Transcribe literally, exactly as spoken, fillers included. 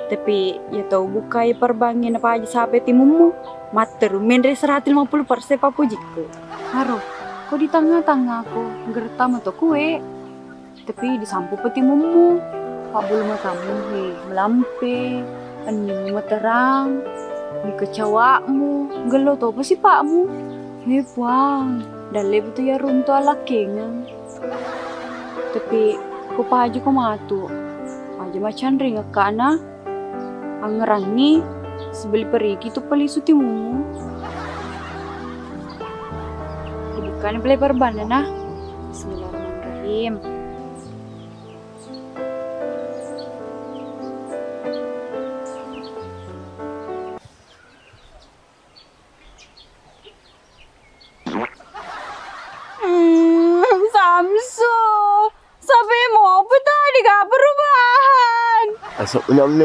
Tapi iya tau bukai perbangnge napaja sape timummu, matteru menre seratus lima puluh persen pappojikku. Haro, ko di tangnga-tangngaku, gerta mato kue. Tapi disampu pa timummu, pabbulu matamu he melampe, ennimmu materang, mukecawakmu, gello topa sipakmu. He Puang, dalle betu yaruntu alakkengeng. Tapi ko paja ko matu, aja macanring akkana. Angngerangngi, sibeli perigi tu pelisu timummu. Dibukkani pale perbanna na. Bismillahirrahmanirrahim. Hmm, Samsu, sapemu apa tadi gak perubahan? Astagfirullahaladzim.